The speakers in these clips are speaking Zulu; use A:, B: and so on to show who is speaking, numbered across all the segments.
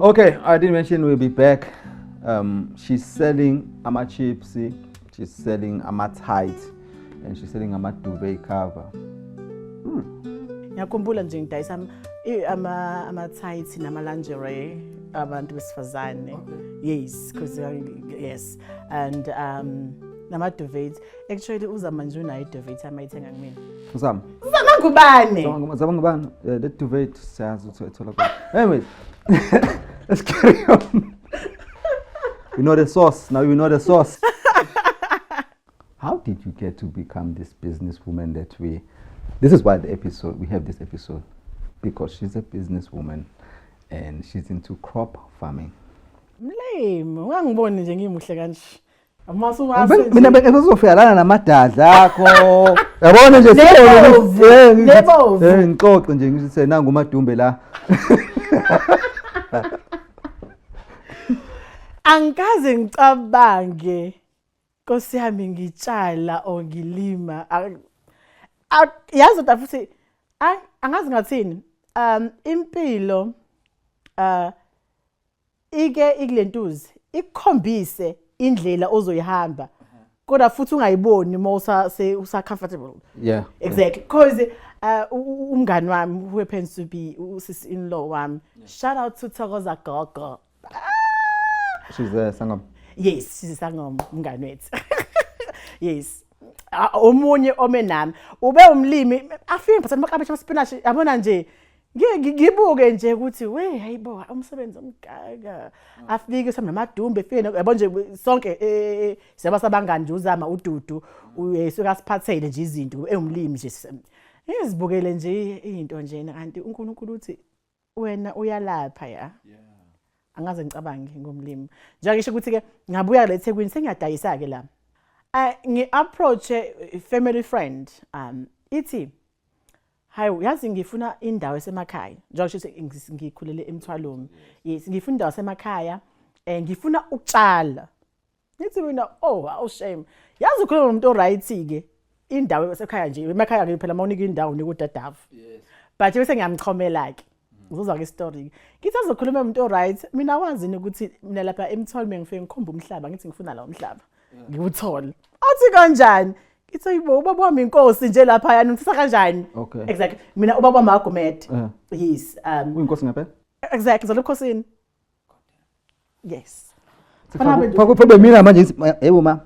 A: Okay, I didn't mention we'll be back. She's selling ama chips, she's selling ama tight, and she's selling ama duvet cover.
B: Ngiyakhumbula nje ngidayisa ama tights nama lingerie abantu besifazane. Yes, because yes, and nama duvets. Actually, uzama nje unayo i-duvet amayithenga kumina.
A: Uzama.
B: Uzama ngubane?
A: Zama ngubani? That duvet siyazi ukuthi uyayithola kuphi. Anyways, let's carry on. We know the source. Now we know the source. How did you get to become this businesswoman that we... This is why the episode, we have this episode, because she's a businesswoman and she's into crop farming.
B: Mlimi, ungangiboni nje ngimuhle kanje.
A: Mina bengizofika lana namadadla akho. Yabona nje.
B: Nebovu, nebovu.
A: Ngixoxe nje ngithi nangu uMadumbe la.
B: Angikaze ngicabange, Nkosi yami, ngitshala or ngilima. Yazi kodwa futhi angazi ngathini. Impilo ike ikulentuzi ikukhombise indlela ozoyihamba, kodwa futhi ungayiboni uma usa comfortable. Exactly, because umngani wami who happens to be usisi in law wami, shout out to Thokoza Gogo.
A: She's a sangoma.
B: Yes, she's a sangoma, umngani wethu. Yes. Omunye ome nami ube umlimi, afike ngiphatha amakabishi, ama-spinach, yabona nje, ngibuke nje ukuthi we hayibo, umsebenzi omgaka. Afike sami namadumbe, efike yabo nje sonke, siyaba sabangani nje, uzama uDudu usuke asiphathele nje izinto, ewumlimi nje. Ngizibukele nje into nje, kanti uNkulunkulu uthi wena uyalapha ya. Angaze ngicabange ngomlimi. Njengoba ngisho ukuthi ke ngabuya le eThekwini, sengiyadayisa ke la. Ngi-approach family friend, ithi, "Hayi, uyazi ngifuna indawo esemakhaya," njengoba ngisho ukuthi ngikhulele eMthwalume. "Yes, ngifuna indawo esemakhaya, ngifuna ukutshala." Ngithi mina, "Oh, awu shame." Yazi ukhuluma nomuntu o-right ke, indawo esekhaya nje, emakhaya ke phela mawunika indawo unika udadavu. But bese ngiyamchomela ke. Uzozwa ke story. Ngithi azokhuluma umuntu o-right, mina wazini ukuthi mina lapha eMthwalume ngifike ngikhomba umhlaba, ngithi ngifuna la umhlaba. Ngiwuthole. Athi, "Kanjani?" Ngithi, "Ayibo, ubaba wami inkosi nje lapha, yani ngithatha kanjani?" Exactly. Mina ubaba wami Agumede. Yes.
A: Uyinkosi ngempela?
B: Exactly, ngizalwa ebukhosini. Yes.
A: Faka mina manje ngithi, "Yebo ma."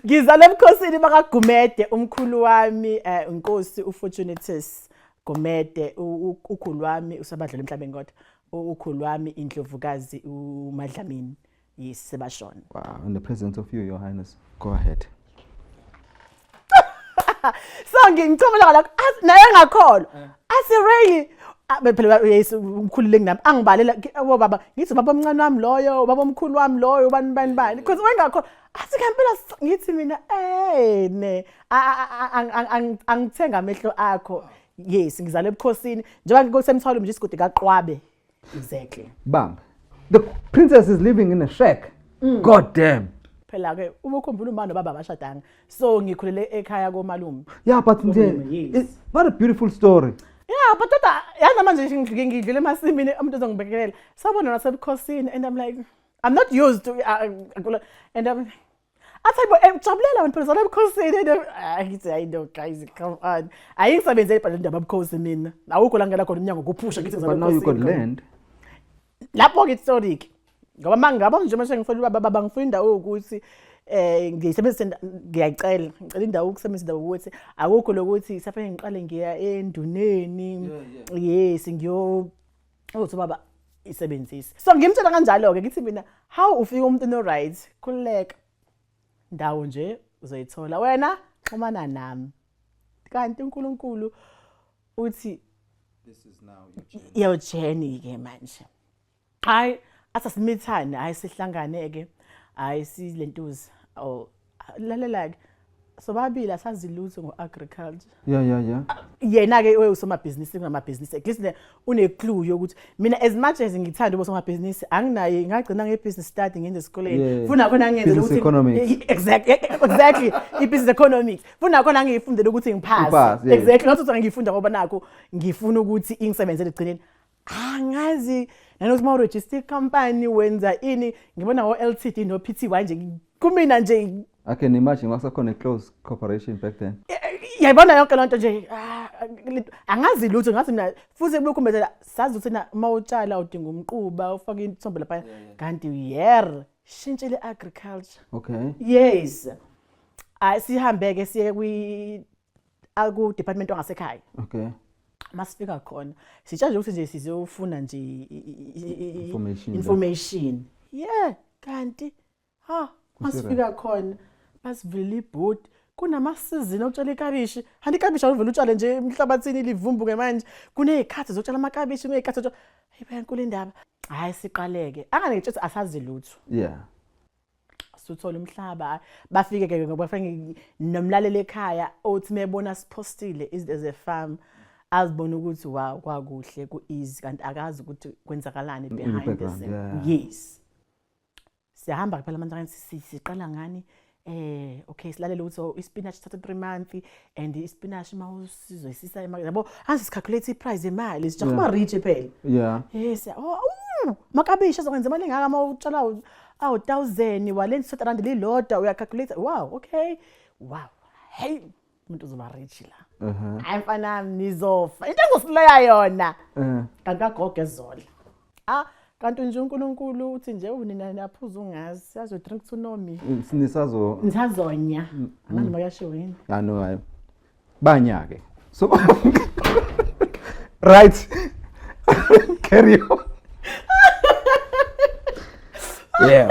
B: Ngizalwa ebukhosini bakaGumede, umkhulu wami inkosi uFortunatus Gumede, ukhulu wami usabadlula emhlabeni, kodwa ukhulu wami indlovukazi uMadlamini. Yes, sebashona.
A: Wow, in the presence of you, Your Highness. Go ahead.
B: So ngichomela ngalokho, naye engakholwa, athi, "Really?" Ah, phela yes, umkhulu nami angibalela baba, ngithi ubaba omncane wami loyo, ubaba omkhulu wami loyo, bani bani bani, because wayengakholwa. Athi, "Ngempela?" Ngithi mina, "Eh ne, angithenga amehlo akho." Yes, ngizalwa ebukhosini, njengoba ngikusemthwalo nje, isigodi kaQwabe, exactly.
A: Bam. The princess is living in a shack. God damn.
B: Phela ke uma ukhumbula, uma nobaba abashadanga, so ngikhulele ekhaya komalume.
A: Yeah, but nje,
B: Komalume, yes.
A: What a beautiful story.
B: Yeah, but kodwa yazi manje ngidlule emasimini, umuntu ozongibekelela, "Sawubona," nasebukhosini, and I'm like, I'm not used to and I'm athi, "Hayibo, jabulela wena phela, uzalwa ebukhosini." And ngithi, "Hayi no guys, come on, ayingisebenzeli phela indaba yobukhosi mina, awukho la ngena khona umnyango kuphusha ngithi ngizalwa
A: But now you got
B: ebukhosini."
A: land.
B: Lapho-ke story ke, ngoba uma ngingaba nje manje ngifuna ubaba, "Baba, ngifuna indawo ukuthi ngiyisebenzise," ngiyacela, ngicela indawo ukusebenzisa indawo ukuthi akukho lokuthi safanele ngiqale ngiya enduneni, yes, ngiyo uthi, "Baba, isebenzise." So ngimtshela kanjalo-ke, ngithi mina, how ufika umuntu no-right, khululeka, ndawo nje uzoyithola wena, xhumana nami. Kanti uNkulunkulu uthi
A: This is now your journey.
B: Your journey ke manje. Hayi, asasimithane, hayi, sihlangane ke, hayi, silentuza, oh, lalela ke, sobabili asazi lutho ngo-agriculture. Yena ke usomabhizinisi, kunamabhizinisi, at least une clue yokuthi mina, as much as ngithanda ukuba somabhizinisi, anginaye, ngagcina nge-business study ngenze esikoleni. Funa khona ngenzela
A: Business
B: ukuthi
A: economics.
B: Exactly, i-business economics, funa khona ngiyifundele ukuthi ngiphase.
A: Uphase, yeah.
B: Exactly, not ukuthi ngiyifunda ngoba nakho ngifuna ukuthi ingisebenzele egcineni. Angazi nanokuthi uma uregister company wenza ini, ngibona ngo-Ltd no-Pty nje kumina nje.
A: I can imagine kwakusakhona close corporation back then.
B: Yayibona yonke lonto nje, ah, angazi lutho, ngazi mina futhi bekhumbezela sazi ukuthi na uma utshala udinga umquba, ufake inthombe lapha, kanti yer shintshile agriculture. Yes, ay, sihambe ke siye kwi aku department wangasekhaya. Masifika khona sitsha nje ukuthi nje sizofuna nje
A: Information,
B: information, yeah, kanti ha masifika khona basivulela ibhodi, kunamasizini okutshala ikabishi. Hanti ikabishi awuvele utshale nje emhlabathini livumbuke. Manje kuney'khathi zokutshala amakabishi, kuney'khathi zokutshala. Hayi, bayankulu indaba. Hhayi, siqaleke anganengitsho ukuthi asazi lutho. Suthola umhlaba, bafike ke ngoba fanele nomlaleli ekhaya othi mebona siphostile izinto ze-farm azibona ukuthi wow, kwakuhle, ku-easy, kanti akazi ukuthi kwenzakalani
A: the
B: behind the
A: background,
B: scene. Yes, siyahamba phela manje, siqala ngani? Okay, silalele ukuthi, oh, ispinach thatha 3 months and ispinach mawusizoyisisa yabo, anzi sicalculate iprice yemali, sijaha rich phela. Yes, oh, makabishi azokwenza imali engaka uma utshala awu 1000 walenza R1 lilodwa, uyacalculate, wow, okay, wow, hey, umuntu uzoba rich la. Hayi mfana, nizofa, into engosileya yona. Kanti kagogo ezola, ah, kanti nje uNkulunkulu uthi nje unina naphuza ungazi, yazo drink to know me.
A: Nisazo
B: Nisazonya, angazi makuyashiwo yini.
A: I know, hayi. Banya ke. So right. Carry on. Yeah.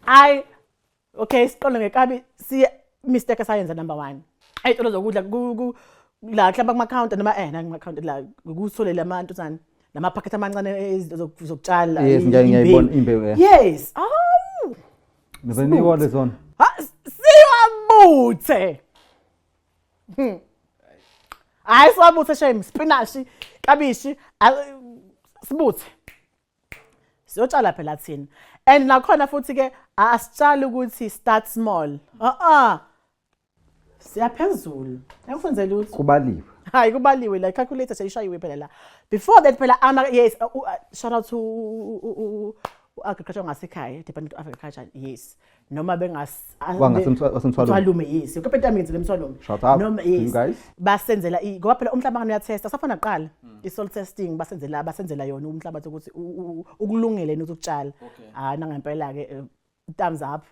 B: I okay, siqale ngekabi, siye mistake esayenza number 1, ey'tolo zokudla la mhlawumbe kuma-counter noma kuma-counter la kuthole lamantu tsani lamaphakethe amancane ezinto zokutshala.
A: Yes, ngiyayibona imbewu, yeah.
B: Yes, awu.
A: Nizonikwa lezona.
B: Ha, siwabuthe. Hayi, siwabuthe shame, spinach, kabishi, sibuthe. Siyotshala phela thina. And nakhona futhi ke asitshali ukuthi start small. Ah ah. Siyaphezulu. Engifunze lutho.
A: Kubaliwe.
B: Hayi, kubaliwe la, calculator seyishayiwe phela la. Before that phela ama, yes, shout out to agriculture ngasekhaya, Department of Agriculture, yes. Noma bengas
A: WasemThwalume.
B: Mthwalume, yes. Ukepenta yami eMthwalume.
A: Shout out
B: Noma
A: to you
B: yes.
A: guys.
B: Basenzela ngoba phela umhlaba ngani uyatesta, safana kuqala. I-soil testing basenzela yona umhlabathi ukuthi ukulungele yini ukuthi ukutshala. Ah, nangempela ke, thumbs up.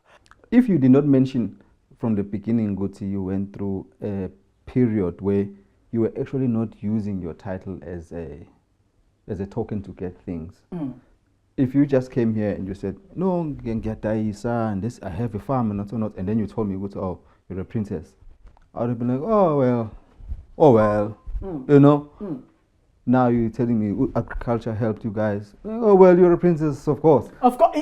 A: If you did not mention from the beginning, ukuthi, you went through a period where you were actually not using your title as a token to get things. If you just came here and you said, no, ngiyadayisa, and this, I have a farm and so on, and then you told me, ukuthi, oh, you're a princess, I would have been like, oh, well, oh, well, you know. Now you're telling me, oh, agriculture helped you guys. Oh, well, you're a princess, of course.
B: Of course.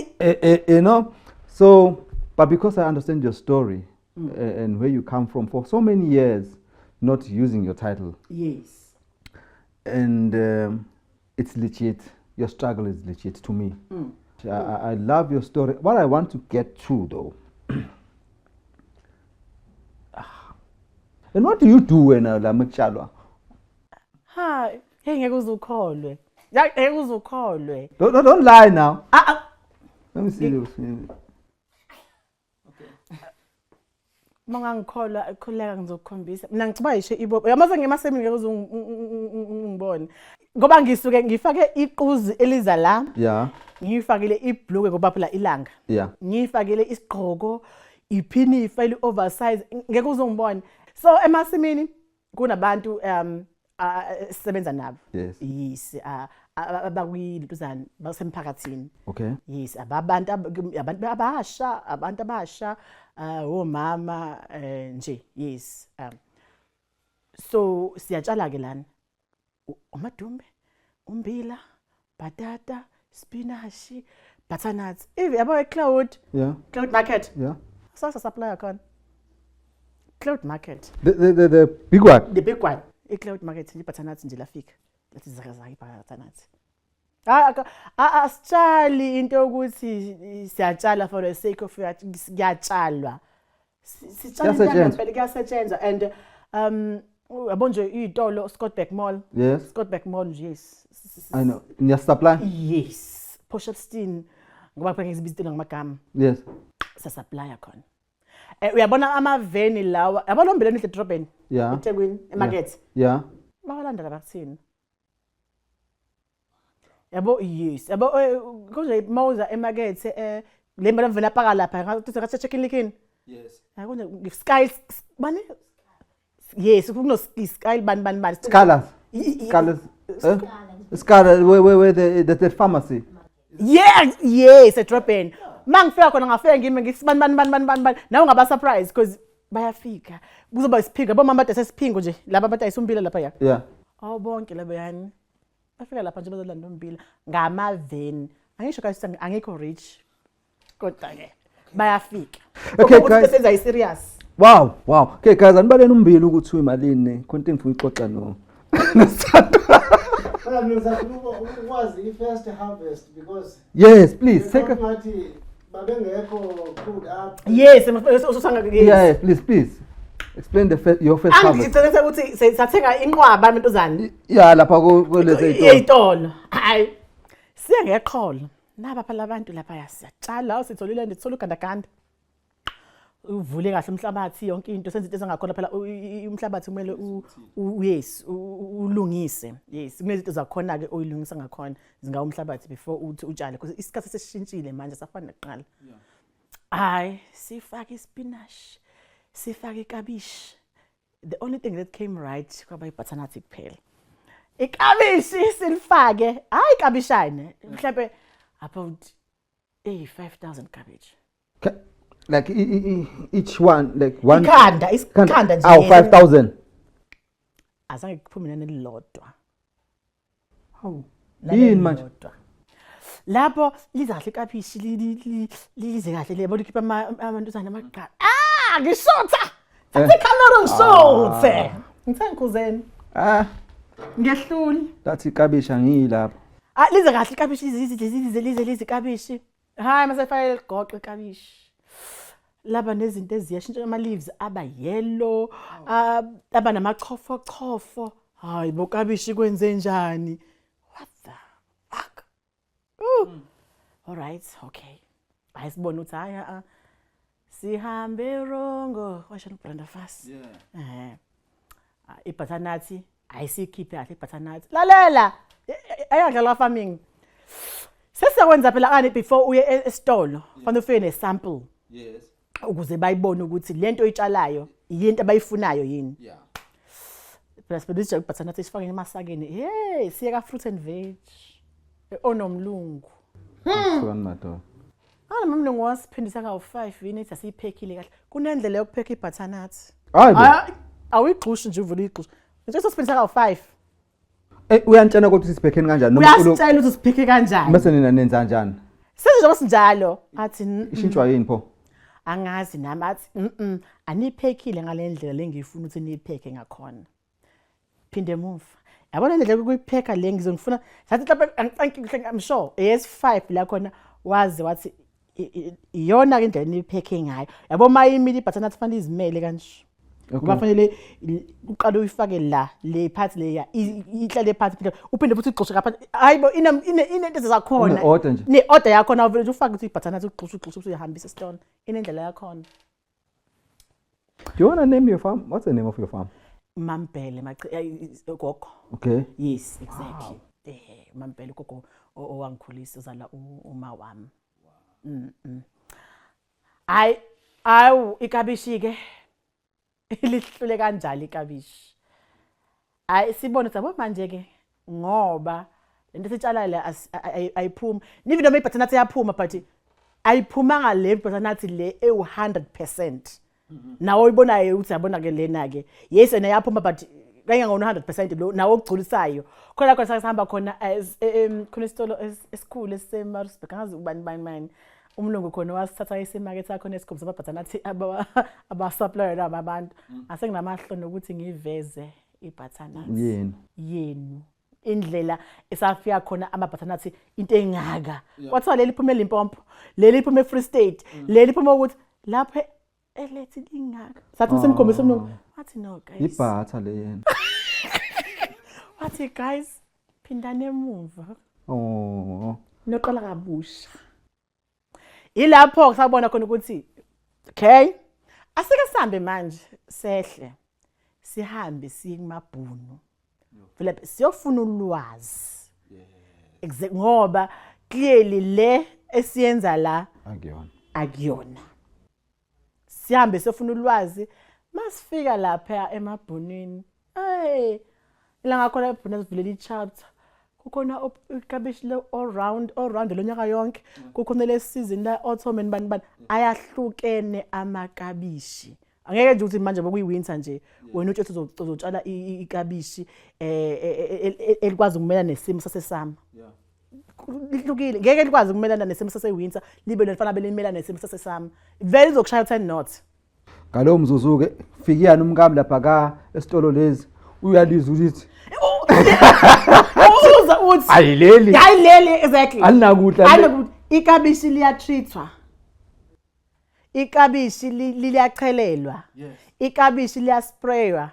A: So, but because I understand your story and where you come from for so many years, not using your title. And it's legit. Your struggle is legit to me. I love your story. What I want to get to, though, and what do you do when la makutshalwa?
B: Ha, hey, ngeke uze ukholwe. Ya, ngeke uze ukholwe.
A: Don't lie now.
B: Ah, ah.
A: Let me see.
B: Uma ngangikholwa, khuleka, ngizokukhombisa. Mina ngicuba yisho ibobo. Yamaze ngemasemini, ngeke uze ungibone. Ngoba ngisuke ngifake iquzi eliza la. Ngifakile ibhluke ngoba phela ilanga. Ngifakile isigqoko, iphinifa eli oversize, ngeke uze ungibone. So emasimini kunabantu sisebenza nabo. Yes, abakwilutuzana basemphakathini. Yes, ababantu abantu abasha, abantu abasha, omama nje, yes. So siyatshala ke lana. Umadumbe, umbila, batata, spinach, butternut. Even yabo cloud. Cloud market. Sasa supply khona. Cloud market.
A: The big one.
B: The big one. I-cloud market nje, butternut nje lafika. Lathi zaka butternut. Ah, asitshali into yokuthi siyatshala for the sake of kuyatshalwa. Sitshala into
A: Kuyasetshenzwa.
B: yangempela, kuyasetshenzwa and Yabo nje iy'tolo, Scottburgh Mall.
A: Yes.
B: Scottburgh Mall nje, yes.
A: I know. Niya-supply?
B: Yes. Port Shepstone, ngoba phela ngizibiza into ngamagama.
A: Yes.
B: Sasupplya khona. Uyabona amaveni lawa, yabona umbila enihle edrobheni?
A: Yeah.
B: EThekwini, emakethe.
A: Yeah.
B: Bawalandela bakuthini? Yabo, yes. Yabo, konje mawuza emakethe, le mali vela paka lapha ngathi ngathi Chicken Licken.
A: Yes.
B: Yabo sky bani? Yes, kuno sky bani bani bani.
A: Scalas. Scalas. Eh? Scala where the pharmacy.
B: Yes, edrobheni. Mangifika khona ngafika ngime ngithi bani bani bani bani bani bani. Nawe ungaba surprise because bayafika. Kuzoba isiphingo, bomama bade sesiphingo nje, laba abadayisa umbila lapha ya.
A: Yeah.
B: Awu, bonke labo yani. Bafika lapha nje bazolanda umbila ngamaveni. Angisho guys, angikho rich. Kodwa ke bayafika.
A: Okay,
B: Ukuthi
A: guys.
B: senza i-serious.
A: Wow. Okay guys, anibaleni umbili ukuthi uyimalini. Khona into engifuna uyixoxa no noSando.
C: Kodwa mina ngisafuna ukwazi i-first harvest because
A: Yes, please take a
C: ngathi babengekho clued up.
B: Yes, usanga yes.
A: Yeah, please, please. Explain the first, your first harvest.
B: Angigcine ukuthi sathenga inqwaba mentuzana.
A: Yeah, lapha ku kulezi zitolo.
B: Ey'tolo. Hayi. Siya ngeqholo. Naba phela abantu lapha, siyatshala, sitholile, ndithola ugandaganda. Uvule kahle umhlabathi, yonke into, senze into ezingakhona phela. Umhlabathi kumele yes, ulungise. Yes, kunezinto zakhona ke oyilungisa ngakhona zingawo umhlabathi before uthi utshale, because isikhathi sesishintshile manje, safana nakuqala. Hayi, sifake ispinach, sifake ikabishi. The only thing that came right kwaba ibutternut kuphela. Ikabishi silifake, hayi, ikabishane mhlawumbe about 5000 cabbage.
A: Like each one, like one
B: Ikhanda, isikhanda nje.
A: Aw, 5000.
B: Azange kuphume nanelilodwa.
A: Hawu. Yini manje?
B: Nanelilodwa. Lapho liza kahle ikabishi, lize kahle, lebo likhipha amantuzana amaqala. Ah, ngishotha, thatha ikhamera ngishothe, ngithe ngikhuzeni.
A: Ah,
B: Ngehlule.
A: Lathi ikabisha ngiyilapho.
B: Ah, lize kahle ikabishi, lize lize lize lize lize ikabishi. Hayi, mase fanele ligoqe ikabishi. Laba nezinto eziyashintsha, ama leaves aba yellow, aba namachofo chofo. Hayi bo, kabishi kwenze njani? What the fuck? Ooh. All right, okay. Hayi, sibone ukuthi hayi, ah, sihambe wrong, washo uBrenda Fassie.
A: Yeah.
B: Ibutternut ayisikhiphe kahle ibutternut. Lalela, ayadlala farming. Sesiyakwenza phela kani, before uye esitolo fanele ufike nesample ukuze bayibone ukuthi lento oyitshalayo yinto abayifunayo yini. Phela sibenzisa ibutternut, sifake emasakeni. Hey, siye ka Fruit and Veg onomlungu.
A: Sukani madoda.
B: Ah, nomlungu wasiphindisa kawu-5 yini, ethi asiyiphekhile kahle. Kunendlela yokupheka ibutternut.
A: Hayi bo.
B: Ah, awuyigxushi nje, uvule uyigxushe. Nje sosiphindisa kawu-5.
A: Eh, uyantshena kodwa sisiphekheni kanjani noma
B: Uyasitshela ukuthi siphekhe kanjani.
A: Bese nina nenza kanjani?
B: Senze njengoba sinjalo. Athi "Mm,
A: Ishintshwa yini pho?
B: Angazi nami." Athi aniphekile ngale ndlela lengiyifuna ukuthi niyiphekhe ngakhona. Phinde emuva. Yabona indlela yokuyiphekha le ngizongifuna. Sathi mhlawumbe, I'm sure yes 5 la khona, waze wathi iyona ke indlela eniyiphekhe ngayo. Yabo, mayimile ibutternut kufanele izimele kanje. Ngoba fanele uqale uyifake la, le part leya ihlale phansi, phinde uphinde futhi ugxoshe ngaphansi. Hayibo, ine ine inento zakhona.
A: Ine-order nje.
B: Ne order yakhona, uvele nje ufake ukuthi ibutternut, ugxoshe, ugxoshe, uthi uyahambisa esitolo. Inendlela yakhona.
A: Do you want to name your farm? What's the name of your farm?
B: Mambhele gogo.
A: Okay.
B: Yes, exactly. Mambhele gogo owangikhulisa, uzala uma wami. Hayi, awu, ikabishi ke lihlule kanjalo ikabishi. Hayi, sibone sabo manje ke, ngoba lento esitshalayo le ayiphumi. Even noma ibutternut iyaphuma, but ayiphumanga le butternut le ewu-100%. Nawe oyibonayo ukuthi yabona ke lena ke, yes, yena yaphuma, but kayingangona 100% lo nawe okugculisayo. Khona khona sahamba khona khona isitolo esikhulu esiseMaritzburg, angazi ubani bani bani, umlungu khona wasithatha isemakethe yakhona esikhombisa ama-butternut abasupplier laba abantu. Asenginamahloni ukuthi ngiveze ibutternut
A: Yini?
B: yenu, indlela esafika khona ama-butternut, into engaka. Kwathiwa leli phuma eLimpopo, leli phuma eFree State, leli phuma ukuthi lapho, elethe lingaka. Sathi simkhombisa umlungu. Wathi, "No, guys."
A: Ibhatha le yena.
B: Wathi, "Guys, phindane emuva."
A: Oh.
B: Noqala kabusha. Ilapho kusabona khona ukuthi okay, asike sihambe manje, sehle sihambe siye kumabhunu vele siyofuna ulwazi. Exactly, ngoba clearly le esiyenza la
A: akuyona.
B: Akuyona. Sihambe siyofuna ulwazi. Masifika lapha emabhunwini, hey, la ngakhona ebhuna sivulela i-chapter, kukhona ikabishi le all round, all round lo nyaka yonke, kukhona le season la autumn and bani bani, ayahlukene amakabishi. Angeke nje ukuthi manje bokuyi-winter nje wena utshe uzotshala ikabishi elikwazi ukumelana nesimo sasesummer. Lihlukile, ngeke likwazi ukumelana nesimo sase-winter libe lelifana belimelana nesimo sasesummer, vele lizokushaya 10 knots.
A: Ngalowo mzuzu ke fikiyana umkami lapha ka esitolo lezi, uyalizwa ukuthi
B: uza uthi
A: ayileli.
B: Hayi leli, exactly.
A: Alinakudla.
B: Alinakuthi ikabishi liyatreatwa, ikabishi liyachelelwa, ikabishi liyaspraywa,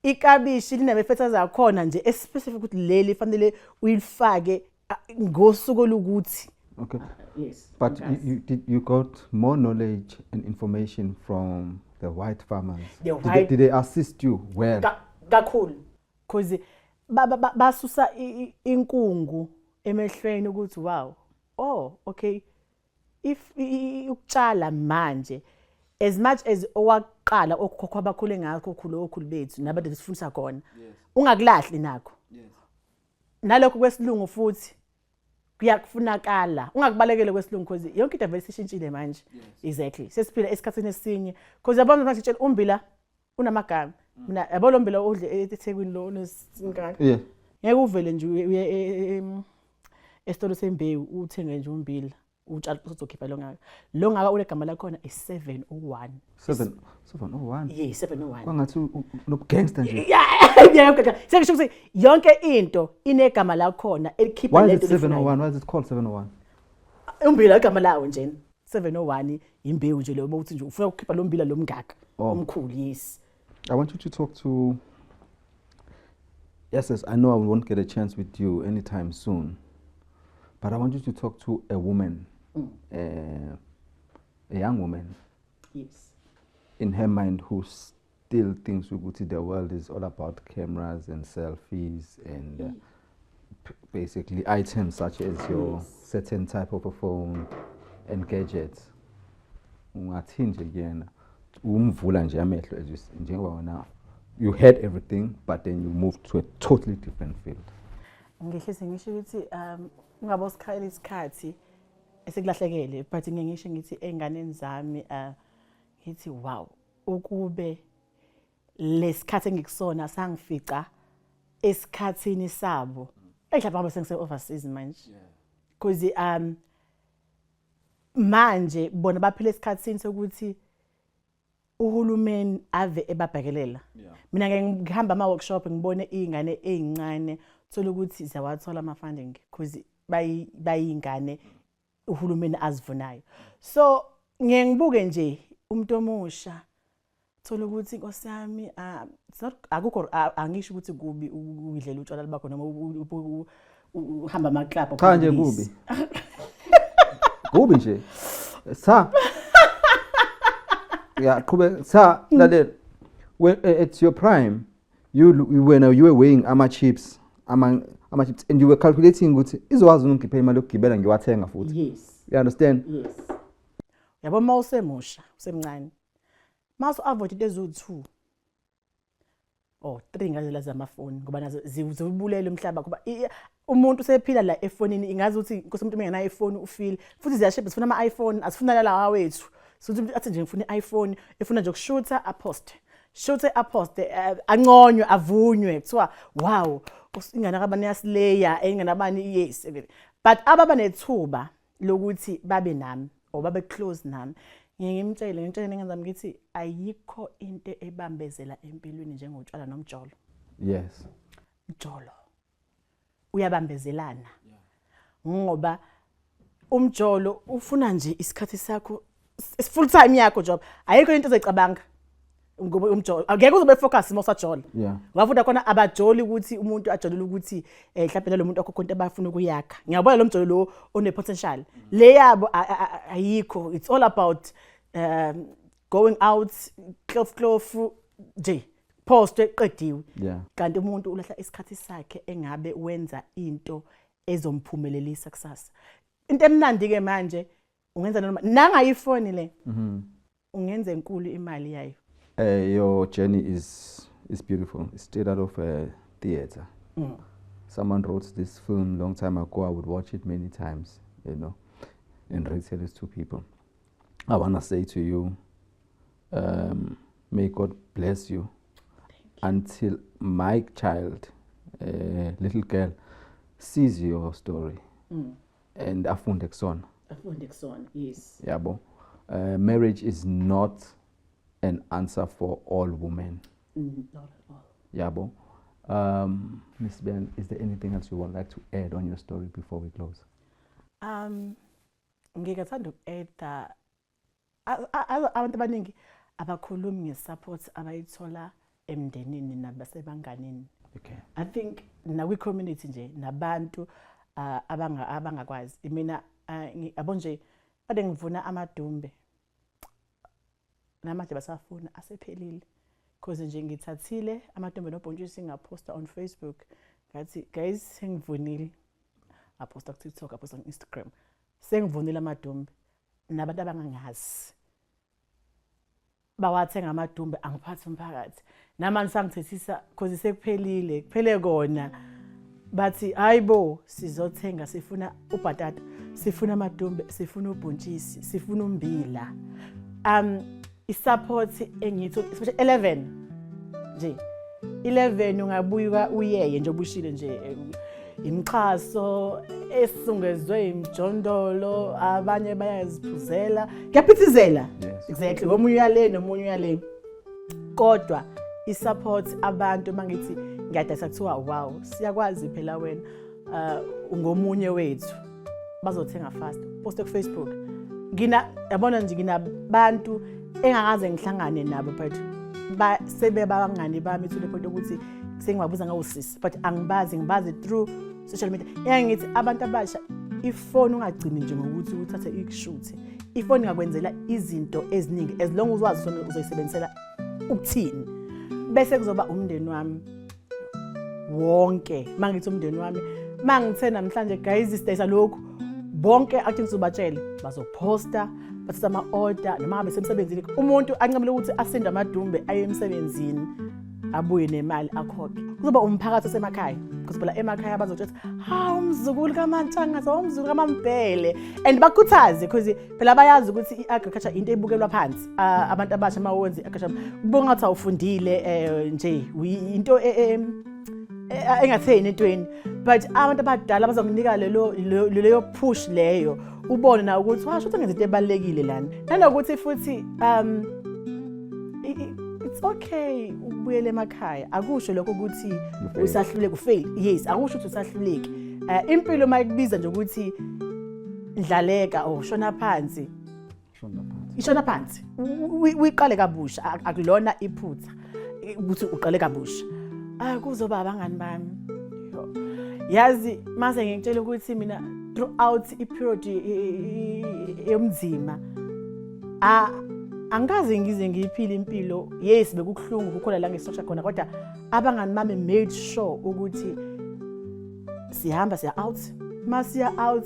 B: ikabishi linama-fertilizer akhona nje especific ukuthi leli fanele uyilifake ngosuku olukuthi. Yes.
A: But you got more knowledge and information from the white farmers.
B: The
A: Did they,
B: white
A: did they assist you well?
B: Kakhulu, cause basusa inkungu emehlweni ukuthi wow, oh okay, if ukutshala manje as much as owakuqala okhokho abakhule ngakho, okhulu okhulu bethu nabantu esifundisa khona, ungakulahli nakho. Nalokho kwesilungu futhi kuyakufunakala, ungakubalekele kwesilungu, because yonke into vele sishintshile manje. Exactly, sesiphila esikhathini esinye, because yabona manje sitshela umbila unamagama. Mina yabo lo mbila odle eThekwini lo onesingaka, ngeke uvele nje uye esitolo sembewu uthenge nje umbila utshala uzokhipha lo ngaka. Lo ngaka unegama lakhona, i-701.
A: 7 701.
B: Yes, 701.
A: Kwangathi nobugangster nje.
B: Yeah, sengisho ukuthi yonke into inegama lakhona elikhipha
A: Why is it
B: lento olifunayo.
A: 701? Why is it called 701?
B: Umbila igama lawo nje 701, imbewu nje leyo ukuthi nje ufuna ukukhipha lo mbila lo mngaka omkhulu, yes.
A: I want you to talk to. Yes, I know I won't get a chance with you anytime soon, but I want you to talk to a woman, a young woman, in her mind who still thinks ukuthi the world is all about cameras and selfies and basically items such as your certain type of a phone and gadgets. Ungathi nje kuyena, umvula nje amehlo as you njengoba wena you had everything, but then you moved to a totally different field.
B: Ngihlise ngisho ukuthi ungabe usikhalela isikhathi esikulahlekele, but ngeke ngisho ngithi enganeni zami, ngithi wow, ukube lesikhathi engikusona sangifica esikhathini sabo, mhlawumbe ngabe sengise overseas manje, because manje bona baphila esikhathini sokuthi uhulumeni ave ebabhekelela. Mina ngeke ngihamba ama workshop ngibone izingane ezincane, thola ukuthi ziyawathola ama funding because bayingane uhulumeni azivunayo. So ngiye ngibuke nje umuntu omusha, thola ukuthi inkosi yami, it's not, akukho, angisho ukuthi kubi ukudlela utshwala bakho noma uhamba ama club.
A: Cha nje, kubi kubi nje sa ya qhube sa lalela. When at your prime you when you were weighing ama chips, ama chips, and you were calculating ukuthi izokwazi ungiphe imali yokugibela ngiwathenga futhi. You understand?
B: Yes, yabo, uma usemusha usemncane, mase avoid into eziwu-2 or 3 ngale zamafoni, ngoba nazo ziwubulela umhlaba, ngoba umuntu usephila la efonini. Ingazi ukuthi inkosi umuntu engenayo ifoni ufile, futhi ziyashibha, sifuna ama-iPhone, asifuna lalawa wethu. So umuntu athi nje ngifuna i-iPhone, efuna nje ukushutha aposte, shuthe aposte, anconywe, avunywe, kuthiwa wow, ingane kabani yasileya, ingane abani, yes. But ababa nethuba lokuthi babe nami or babe close nami, ngiye ngimtshele ngengane zami ngithi ayikho into ebambezela empilweni njengotshwala nomjolo. Mjolo uyabambezelana, ngoba umjolo ufuna nje isikhathi sakho, full time yakho job, ayikho into ozoyicabanga. Ngoba umjolo angeke uzobe focus uma usajola. Ngafunda khona abajoli ukuthi umuntu ajolele ukuthi mhlawumbe nalo muntu akho into abafuna ukuyakha. Ngiyabona lo mjolo lo one potential. Le yabo ayikho. It's all about going out, clof clof nje, post eqediwe. Kanti umuntu ulahla isikhathi sakhe engabe wenza into ezomphumelelisa kusasa. Into emnandi ke manje, ungenza noma nangayifoni le, ungenza enkulu imali yayo.
A: Your journey is beautiful. It's straight out of a theater. Someone wrote this film long time ago. I would watch it many times and retell it to people. I want to say to you, may God bless you until my child, little girl, sees your story and afunde kusona.
B: Afunde kusona, yes.
A: Yabo. Marriage is not an answer for all women.
B: Not at all.
A: Yabo. Miss Ben, is there anything else you would like to add on your story before we close?
B: Ngikathanda uku-adda, abantu abaningi abakhulumi nge-support abayithola emndenini nabasebanganini. I think nakwi-community nje nabantu abangakwazi. Mina yabo nje kade ngivuna amadumbe, namanje basafuna, asephelile, because nje ngithathile amadumbe nobhontshisi, ngaphosta on Facebook, ngathi, "Guys, sengivunile." Aphosta ku TikTok, aphosta ku Instagram, sengivunile amadumbe, nabantu abangangazi bawathenga amadumbe. Angiphathi umphakathi namanje sangithethisa because sekuphelile, kuphele kona. Bathi, "Hayibo, sizothenga, sifuna ubhatata, sifuna amadumbe, sifuna ubhontshisi, sifuna umbila." I-support engithi, especially 11 nje, 11 ungabuya uyeye nje obushile nje, imixhaso esungezwe imjondolo, abanye bayaziphuzela, kuyaphithizela. Exactly, omunye uyale nomunye uyale, kodwa i-support abantu, mangithi ngiyadayisa, kuthiwa, "Wow, siyakwazi phela wena, ungomunye wethu." Bazothenga fast, post ku Facebook. Ngina yabona nje, nginabantu engakaze ngihlangane nabo, but ba sebebangani bami to the point ukuthi sengibabuza ngawusisi, but angibazi, ngibazi through social media. Ngithi abantu abasha, ifoni ungagcini nje ngokuthi uthathe ikushuthe. Ifoni ingakwenzela izinto eziningi as long as wazi sona uzoyisebenzisela ukuthini. Bese kuzoba umndeni wami wonke. Mangithi umndeni wami, mangithe namhlanje, "Guys, sidayisa lokhu," bonke athi ngizobatshele, bazophosta, bathatha ama-order noma ngabe semsebenzini. Umuntu ancamele ukuthi asinde amadumbe aye emsebenzini, abuye nemali, akhokhe. Kuzoba umphakathi osemakhaya, because phela emakhaya bazotshela, "Ha, umzukulu kaMantshangase, umzukulu kaMambhele," and bakhuthaze, because phela bayazi ukuthi i-agriculture into ebukelwa phansi. Abantu abasha, uma wenza i-agriculture, kubonga ngathi awufundile, nje into engatheni entweni, but abantu abadala bazokunika lelo leyo push leyo, ubone na ukuthi washo ukuthi ngenza into ebalekile lana. Nanokuthi futhi it's okay ukubuyela emakhaya. Akusho lokho ukuthi
A: You
B: usahluleka, ufail. Yes, akusho ukuthi usahluleki. Impilo mayikubiza nje ukuthi ndlaleka or shona phansi,
A: Shona phansi.
B: Ishona phansi, uyiqale kabusha. Akulona iphutha ukuthi uqale kabusha. Ah, kuzoba abangani bami. Yo. Yazi mase ngikutshela ukuthi mina throughout i-period yomzima, a angikaze ngize ngiyiphile impilo. Yes, bekukuhlungu, kukhona la ngisosha khona, kodwa abangani bami made sure ukuthi sihamba siya out. Masiya out,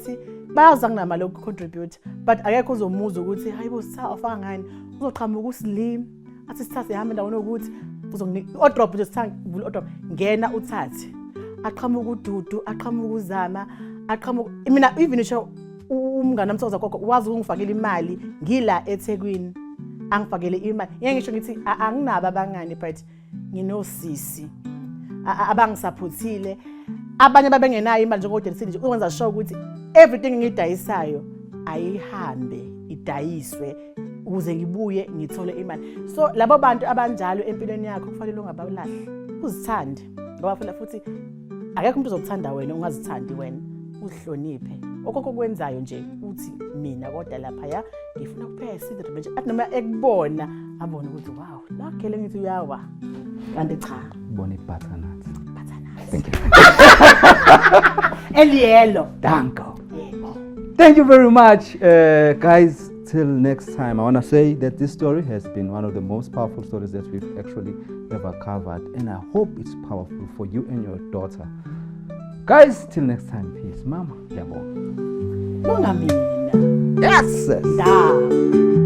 B: bayazi anginamali yokucontribute, but akekho uzomuza ukuthi, "Hayibo, sitha ufaka ngani?" Uzoqhamuka uSlim athi, "Sitha, sihambe endaweni yokuthi uzonginika i-wardrobe nje, sitha vula i-wardrobe, ngena uthathe." Aqhamuka uDudu, aqhamuka uZama, aqhamuka mina, even isho umngane wami Thokoza Gogo wazi ukungifakela imali ngila eThekwini, angifakele imali. Ngeke ngisho ngithi anginabo abangani, but nginosisi abangisupportile. Abanye babengenayo imali njengodelisile nje, ukwenza sure ukuthi everything engiyidayisayo ayihambe idayiswe ukuze ngibuye ngithole imali. So labo bantu abanjalo empilweni yakho kufanele ungabalahli, uzithande, ngoba phela futhi akekho umuntu ozokuthanda wena ungazithandi wena. Uzihloniphe okokho kwenzayo nje, uthi, "Mina kodwa laphaya ngifuna kuphela isidre." Nje athi noma ekubona Abone ukuthi wow, la khele ngithi uyawa. Kanti cha.
A: Bona i-butternut.
B: Butternut.
A: Thank you.
B: Eliyelo.
A: Danko. Thank you very much, guys. Till next time, I want to say that this story has been one of the most powerful stories that we've actually ever covered, and I hope it's powerful for you and your daughter. Guys, till next time, peace. Mama, yabo.
B: Bonga mina.
A: Yes.
B: Da.